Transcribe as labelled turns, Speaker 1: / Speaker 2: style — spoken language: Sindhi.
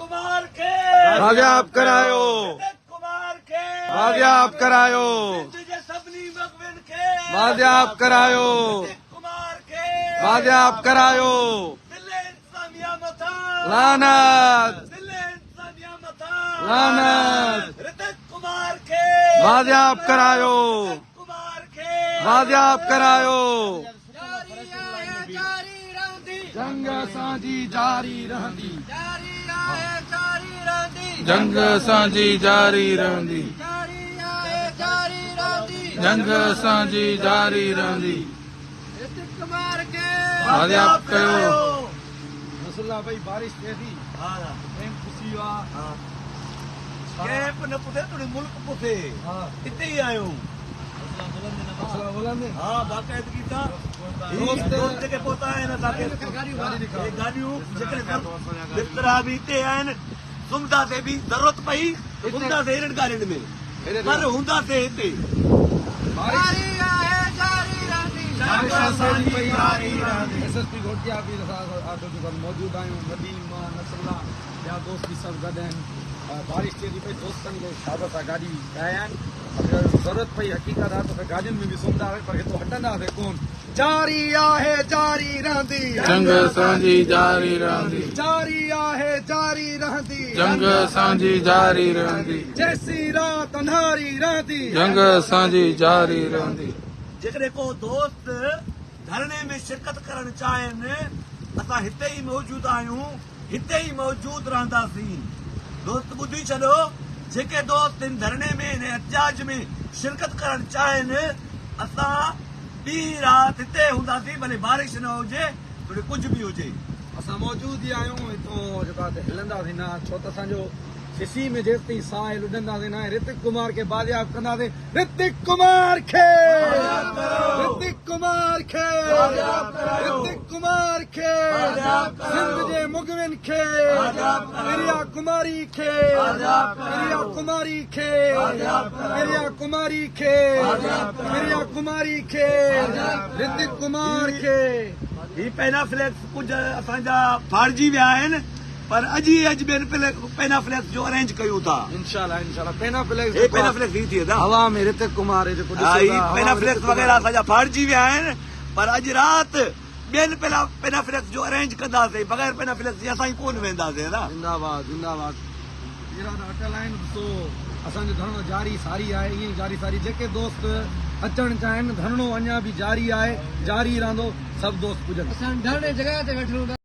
Speaker 1: ڪمار کي
Speaker 2: بازياب ڪرايو.
Speaker 1: رتڪ ڪمار کي
Speaker 2: بازياب ڪرايو.
Speaker 1: سنڌ جي سڀني مغوين کي
Speaker 2: بازياب ڪرايو.
Speaker 1: رتڪ ڪمار کي
Speaker 2: بازياب ڪرايو.
Speaker 1: ضلعي انتظاميا مٿان
Speaker 2: لعنت.
Speaker 1: ضلعي انتظاميا مٿان
Speaker 2: لعنت.
Speaker 1: رتڪ ڪمار کي
Speaker 2: بازياب ڪرايو.
Speaker 1: رتڪ ڪمار کي
Speaker 2: بازياب ڪرايو.
Speaker 3: جاري آهي جاري رهندي.
Speaker 2: جنگ اسان جي جاري رهندي.
Speaker 3: جاري آهي جاري رهندي.
Speaker 2: جنگ اسان جي جاري رهندي.
Speaker 3: جاري آهي جاري رهندي.
Speaker 2: جنگ اسان جي جاري رهندي.
Speaker 3: رتڪ ڪمار کي
Speaker 2: بازياب ڪيو.
Speaker 4: نصرالله ڀائي بارش ٿئي ٿي ڪيمپ پسي ويو آ.
Speaker 1: ڪيمپ نه پسي توڙي ملڪ پسي اتي ئي آهيون. ها باقاعدگي سان هي دوست جيڪي پهتا آهن اسان کي هي گاڏيون جيڪڏهن بسترا به اتي آهن سمهنداسين به ضرورت پئي ته سمهنداسين هنن گاڏين ۾ پر هونداسين هتي.
Speaker 3: جاري آهي جاري رهندي.
Speaker 4: بارش اسان جي پئي S S P Ghotki office اسان آڏو جيڪو موجود آهيون نديم مان نصرالله ٻيا دوست به سڀ گڏ آهن بارش ٿئي ٿي پئي دوستن کي شابس آ گاڏي ٺاهي آهن اگر ضرورت پئي حقيقت آ ته گاڏين ۾ به سمهنداسين پر هتو هٽنداسين ڪون.
Speaker 2: جاري آهي جاري رهندي. جنگ اسان جي جاري رهندي. جاري آهي جاري رهندي. جنگ اسان جي جاري رهندي. جيسين رات انهاري رهندي. جنگ اسان جي جاري رهندي.
Speaker 1: جيڪڏهن ڪو دوست ڌرڻي ۾ شرڪت ڪرڻ چاهين اسان هتي ئي موجود آهيون. هتي ئي موجود رهنداسين. دوست ٻڌي ڇڏو جيڪي دوست هن ڌرڻي ۾ هن احتجاج ۾ شرڪت ڪرڻ چاهين اسان ڏينهن رات هتي هونداسين ڀلي بارش نه هجي توڙي ڪجهه به هجي.
Speaker 4: اسان موجود ئي آهيون هتون جيڪو آهي هلنداسين نه ڇو ته اسان جو سسي ۾ جيستائين ساهه آهي لڏنداسين نه ۽ رتڪ ڪمار کي بازياب ڪنداسين رتڪ ڪمار کي رتڪ ڪمار کي رتڪ ڪمار کي سنڌ جي مغوين کي پريا ڪماري کي پريا ڪماري کي پريا ڪماري کي پريا ڪماري کي رتڪ ڪمار کي.
Speaker 1: هي پينافليڪس ڪجهه اسان جا ڦاڙجي ويا آهن پر اڄ ئي اڄ ٻين پينافليڪس جو ارينج ڪيون ٿا.
Speaker 4: انشاء الله انشاء الله پينافليڪس
Speaker 1: هي پينافليڪس هي ٿي ادا
Speaker 4: هوا ۾ رتڪ ڪمار هي جيڪو ڏسو ٿا
Speaker 1: هي پينافليڪس وغيره اسان جا ڦاڙجي ويا آهن پر اڄ رات ٻين پينافليڪس جو ارينج ڪنداسين بغير پينافليڪس جي اسان ئي ڪونه وينداسين ادا.
Speaker 4: زنده باد زنده باد ارادا اٽل آهن ڏسو اسان جو ڌرڻو جاري ساري آهي ائين ئي جاري ساري جيڪي دوست اچڻ چاهين ڌرڻو اڃا به جاري آهي جاري رهندو سڀ دوست پڄن.
Speaker 3: اسان ڌرڻي جڳهه تي ويٺل هوندا.